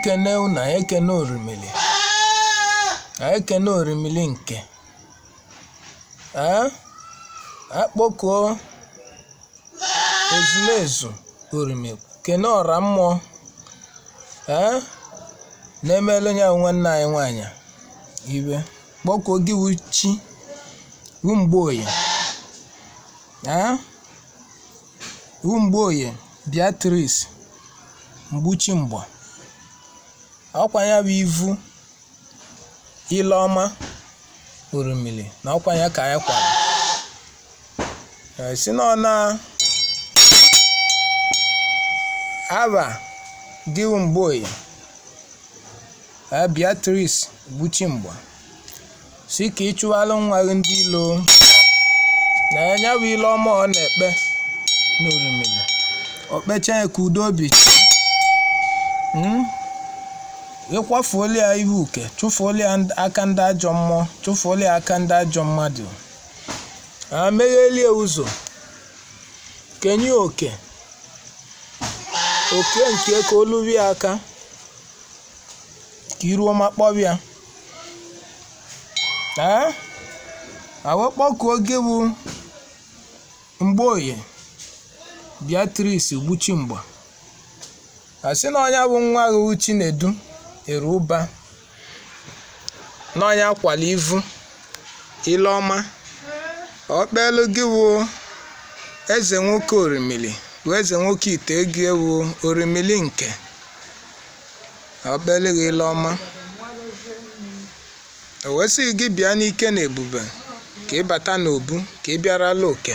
Ekene unu, anyị ekene orimili, anyị ekene orimili nke ee akpọkuo ezumezu orimili, kene ọra mmụọ ee na-emelu ya nwanne anyị nwaanyị iwe. Kpọkuo gị wụ chi wụ mgbeoye ee wụ mgbeoye Beatrice Mgbuchi Mgba, ọkwa ya bụ ivu ile ọma orimili na ọkwa ya ka anyị kwara si na ọ na aba gị wụ mgbeoye Beatrice Mgbuchi Mgba, si ka ị chụwalụ nwa gị ndị ilo na ya bụ ile ọma ọ na-ekpe n'orimili, okpecha ya ka udo obi ịkwafuola ya iwe uke, chụfuola ya aka ndị ajọ mmụọ, chụfuola ya aka ndị ajọ mmadụ, a meghelie ụzọ, kenye oke oke nke ka olu ya aka ka iru ọma kpọbịa. Ee awekpọkuo gị bụ mgbeoye Beatrice Mgbuchi Mgba, asị na ọnya bụ nwa gị Chinedu Eruba, n'ọnya kwala ivu ile ọma, ọkpelu gị bụ eze nwoke orimili bụ eze nwoke ite ego ewu orimili nke ọkpelu gị ile ọma, o wee sị gị bịa n'ike na ebube ka ị bata n'obu ka ị bịarala oke.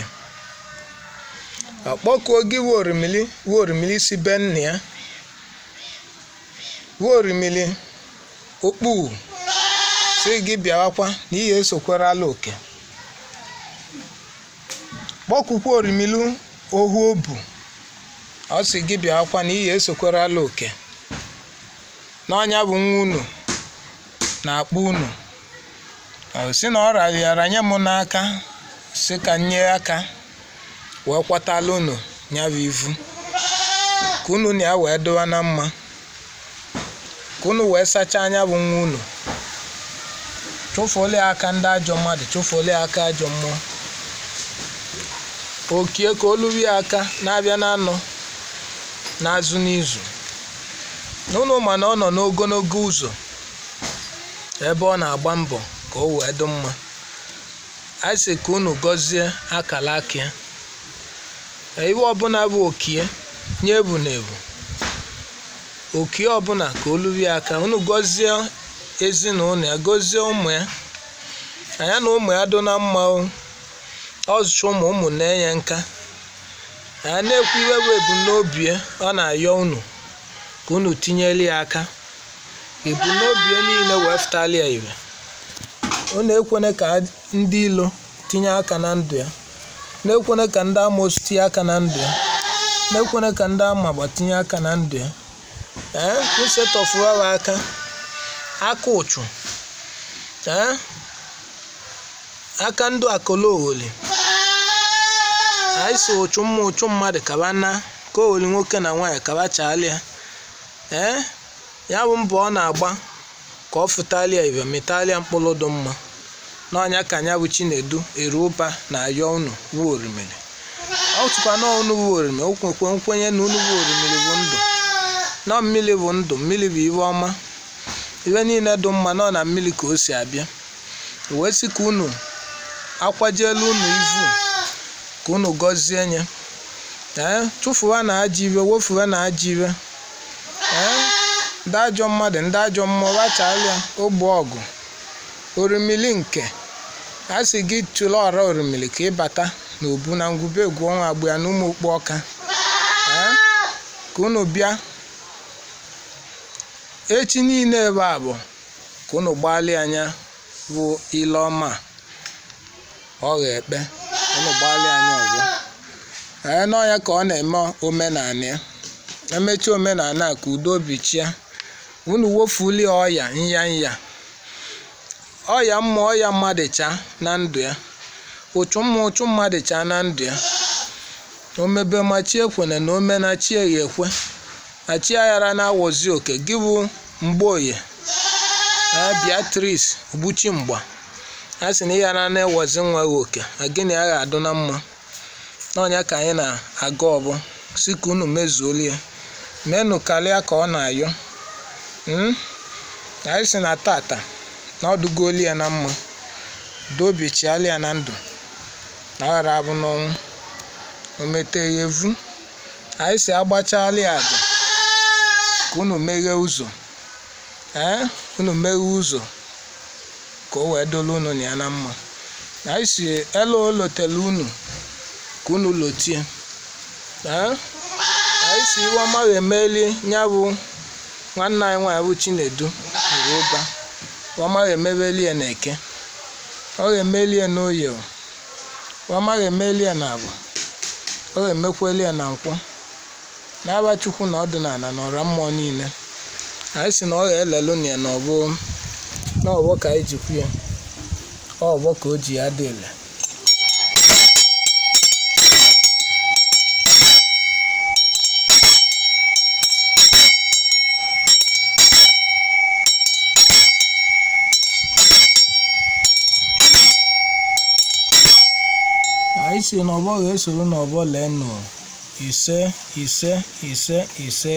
Ọkpọkuo gị wụ orimili wụ orimili si be nna ya wụ orimili okpu si gị bịawakwa na ihe esokwerala oke. Kpọkukwa orimili ohu obu, ọ sị gị bịawakwa na ihe esokwerala oke, n'ọnya bụ nwa unu na-akpọ unu, ọ sị na ọ rarịara nye m n'aka si ka nye aka wee kwatala unu ya bụ ivu ka unu na ya wee dịwa na mma, ka unu wee sachaa anya bụ nwa unu, chụfuola ya aka ndị ajọ mmadụ, chụfuola ya aka ajọ mmụọ, okie ka olu ya aka na-abịa na-anọ n'azụ n'izu na unu ma na ọ nọ n'ogologo ụzọ ebe ọ na-agba mbọ ka o wee dị mma. A sị ka unu gọzie akala aka ya, iwe ọbụla bụ okie nye ebu na ebu, okie ọbụla ka olu ya aka, unu gọzie ezinụlọ ya, gọzie ụmụ ya, anya na ụmụ ya dị na mma, ọ zụcha ụmụ ụmụ na-enye nka ya na-ekwu iwe bụ ebumnobi ya, ọ na-ayọ unu ka unu tinyere ya aka, ebumnobi ya niile wee fụtala ya ire. Unu ekwene ka ndị ilo tinye aka na ndụ ya, na-ekwene ka ndị amoosu tinye aka na ndụ ya, na-ekwene ka ndị amagba tinye aka na ndụ ya. Ee nsetọfụrụ aka aka ụchụ, ee aka ndụ akologholi, anyị si ụchụ mma ụchụ mmadụ kaba na ka ogholi nwoke na nwaanyị kaba chaalịa. Ee ya bụ mbọ ọ na-agba ka ọ fụtalịa ive mịtalịa mkpụrụ dị mma n'ọnya ka anya bụ Chinedu Eruba na-ayọ unu wụ orimili. Ọ tụkwa na unu wụ orimili, o kwekwe nkwenye na unu wụ orimili bụ ndụ, nọ mmiri bụ ndụ, mmiri bụ iwe ọma, iwe niile dị mma nọ na mmiri ka o si abịa. Wee sị ka unu akwajelu unu ivu ka unu gọzie nye, ee tụfuwa na ajọ iwe, wofuwe na ajọ iwe, ee ndị ajọ mmadụ ndị ajọ mmụọ wachalịa ogbu ọgụ orimili nke a sị gị tụle ọra orimili ka ị bata n'obu na ngwube egwu ọnwa agbụ ya na ụmụ okpu ọka, ee ka unu bịa echi niile ebe a bụ ka unu gbalịa anya bụ ile ọma ọ ga-ekpe, unu gbalịa anya ọgwụ ee n'ọnya ka ọ na-eme omenala ya, emechi omenala a ka udo obi chia, unu wofuli ọya nya nya ọya mmụọ ọya mmadụ chaa na ndụ ya, ụchụ mmụọ ụchụ mmadụ chaa na ndụ ya, omebe ma chi ekwene na omena chi ya ekwe. Na chi aghara na-awọzi oke gị bụ Mgboye Beatrice Ogbuchimgba, a sị na ị ghara na-ewozi nwa gị oke na gị na ya ga-adụ na mma. N'ọnya ka anyị na-aga ọbụ si ka unu mezuolie, menụ karịa ka ọ na-ayọ. Anyị sị na tata na ọ dụgoli ya na mma, dobichiala ya na ndụ na ọ ghara abụ n'ọnwụ o mete ya evu. Anyị si agbachala ya aja ka unu meghee ụzọ, unu meghee ụzọ ka o wee dolu unu na ya na mma. Anyị si elu o lotelu unu ka unu lotie. Anyị si iwe ọma ga-emeli ya bụ nwanne anyị nwaanyị bụ Chinedu Uruba, ọma ga-emebeli ya na eke, ọ ga-emeli ya n'oye, ọma ga-emeli ya na abụ, ọ ga-emekweli ya na nkwọ, n'aba Chukwu na ọdịnala na ọra mmụọ niile. Anyị si na ọ ga-elelu na ya na ọbụ ka anyị jikwu ya, ọbụ ka o ji ya dị ele. Anyị si na ọgbọ ga-esoro n'ọgbọ lee nụ. Ise ise ise ise.